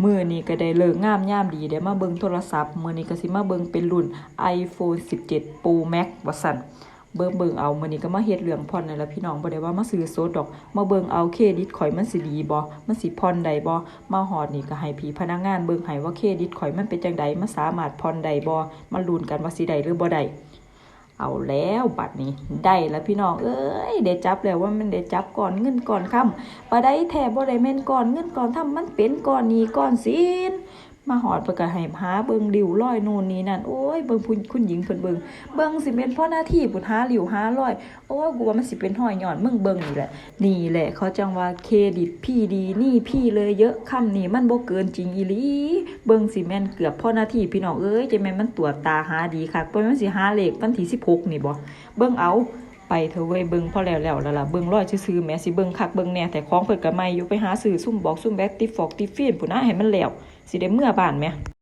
ມື້ນີ້ກໍໄດ້ເລີກງາມຍາມດີ ໄດ້ມາເບິ່ງໂທລະສັບ. ມື້ນີ້ກໍຊິມາເບິ່ງເປັນລຸ້ນ iPhone ສິບເຈັດ Pro Max ວ່າຊັ້ນ. ເບິ່ງ ເບິ່ງເອົາ. ມື້ນີ້ກໍມາເຮັດເລື່ອງຜ່ອນນີ້ລະພີ່ນ້ອງ, ບໍ່ໄດ້ວ່າມາຊື້ສົດດອກ. ມາເບິ່ງເອົາ ເຄຣດິດຂ້ອຍມັນຊິດີບໍ່, ມັນຊິຜ່ອນໄດ້ບໍ່. ມາຮອດນີ້ກໍໃຫ້ພີ່ພະນັກງານເບິ່ງໃຫ້ວ່າເຄຣດິດຂ້ອຍມັນເປັນຈັ່ງໃດ, ມັນສາມາດຜ່ອນໄດ້ບໍ່. ມາລຸ້ນກັນວ່າຊິໄດ້ຫຼືບໍ່ໄດ້. ເອົາແລ້ວບັດນີ້ ໄດ້ລະພີ່ນ້ອງເອີຍ, ໄດ້ຈັບແລ້ວ. ວ່າແມ່ນໄດ້ຈັບກ້ອນເງິນກ້ອນຄຳປານໃດແທ້, ບໍ່ໄດ້ແມ່ນກ້ອນເງິນກ້ອນຄຳ, ມັນເປັນກ້ອນໜີ້ກ້ອນສິນ. ມາຮອດເພິ່ນກໍໃຫ້ຫາເບິ່ງລິ້ວລອຍໂນ່ນນີ້ນັ້ນ. ໂອ້ຍ ເບິ່ງຜູ້ ຄຸນຍິງເພິ່ນເບິ່ງ, ເບິ່ງຊິແມ່ນພໍນາທີພຸ້ນ ຫາລິ້ວຫາລອຍ. ໂອ້ຍ ກູວ່າມັນຊິເປັນຮອຍຍ້ອນມຶງເບິ່ງນີ້ແຫຼະ. ນີ້ແຫຼະ ເຂົາຈັ່ງວ່າເຄຣດິດພີ່ດີ ໜີ້ພີ່ເລີຍເຍີະ. ຄຳນີ້ມັນບໍ່ເກີນຈິງອີ່ຫຼີ. ເບິ່ງຊິແມ່ນເກືອບພໍນາທີພີ່ນ້ອງເອີຍ, ຈະແມ່ນມັນຕວດຕາຫາດີຄັກ, ບໍ່ແມ່ນມັນຊິຫາເລກວັນທີສິບຫົກນີ້ບໍ? ເບິ່ງເອົາ. ໄປເຖາະເວີຍ, ເບິ່ງພໍແລ້ວແລ້ວລະລະ, ເບິ່ງລອຍຊື່ໆແໝ, ຊິເບິ່ງຄັກເບິ່ງແນ່ແທ້. ຂອງເພິ່ນກໍໃໝ່ຢູ່, ໄປຫາຊື້ຊຸມບອກຊຸມແບັກ ຕິດຟອກຕິດຟິນພຸ້ນນະ ໃຫ້ມັນແລ້ວ, ຊິໄດ້ເມືອບ້ານແໝ.